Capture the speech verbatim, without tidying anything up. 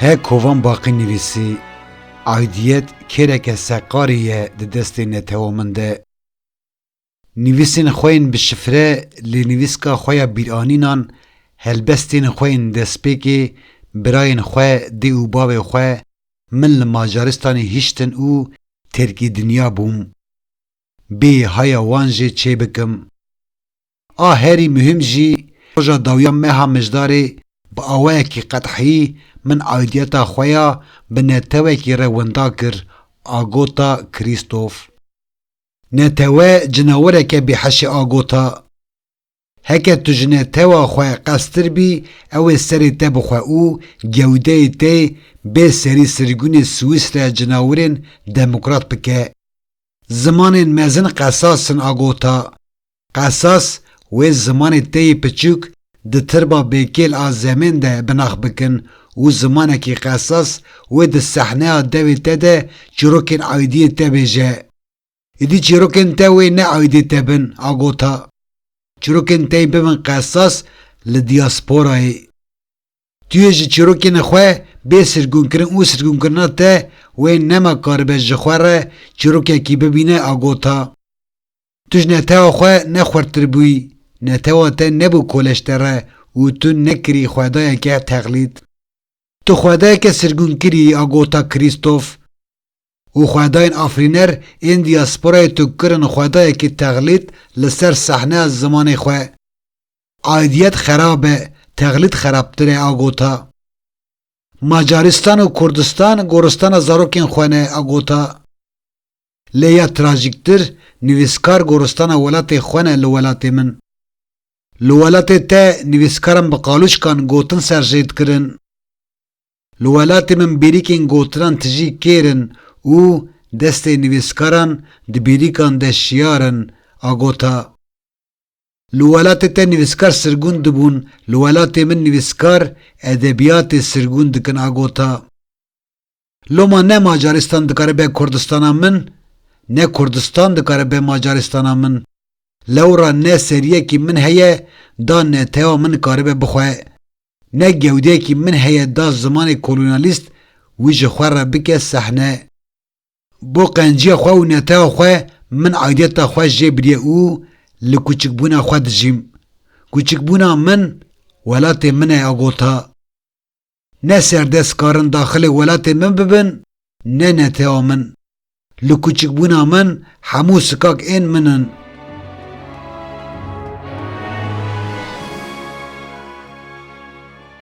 He Kovan Baqî nivîsî, aydiyet kêreke seqarî ye di destê netewa min de. Nivîsên xwe yên bi şifre lê nivîska xwe ya bîranînan, helbestên xwe yên destpêkê, birayên xwe, dê û bavê xwe, min li Macaristanê hiştin û terkî dinya bûm. Bê haya wan jê çêbikim. A herî muhîm jî, roja dawiya meha Mijdarê bi awayekî qethî min aydiyeta xwe ya bi netewekî re winda kir, Agota Krîstof. Netewe cinawereke bêheşê Agota. Heke tu ji netewa xwe qestir bî, ew ê serê te bixwe û gewdeyê te bê serî sirgûnê Swîsre cinawirên demokrat bike. Zimanên mezin qesas in, Agota. Qesas wê zimanê te yê piçûk di tirba bêkêl a zemên de binax bikin û zimanekî qesas wê di sehneya devê te de çîrokên aydiyê te bêje. Êdî çîrokên te wê ne aydê te bin, Agota. Çîrokên te yê bibin qesas li diyasporayê. Tu yê ji çîrokên xwe bê sirgûnkirin û sirgûnkirina te wê nema karibe ji xwe re çîrokekî bibîne, Agota. Tu ji netewa xwe ne xurtir bûyî, netewa te nebû kole ji te re û tu nekirî xwedayeke texlîd. Tu xwedayeke sirgûnkirî, Agota Krîstof. Û xwedayên afirîner ên diyasporayê tu kirin xwedayekî texlîd li ser sehneya zimanê xwe. Aydiyet xerab e, texlîd xerabtir e, Agota. Macaristan û Kurdistan goristana zarokên xwe ne, Agota. Lê ya trajîktir, nivîskar goristana welatê xwe ne li welatê min. Li welatê te nivîskaran bi qalûçkan gotin serjêd kirin. Li welatê min bêrîkên gotinan tijî kêr in û destê nivîskaran di bêrîkan de şiyar in, Agota. Li welatê te nivîskar sirgûn dibûn, li welatê min nivîskar edebiyatê sirgûn dikin, Agota. Loma ne Macaristan dikaribe Kurdistana min, ne Kurdistan dikaribe Macaristana min. Lewra ne seriyekî min heye da netewa min karibe bixwe, ne gewdeyekî min heye da zimanê kolonyalîst wî ji xwe re bike sehne. Bo qenciya xwe û netewa xwe min aydiyeta xwe jê biriye û li kûçikbûna xwe dijîm. Kûçikbûna min welatê min e, Agota. Ne serdest karin daxilê welatê min bibin, ne netewa min. Li kûçikbûna min hemû sikak ên min in.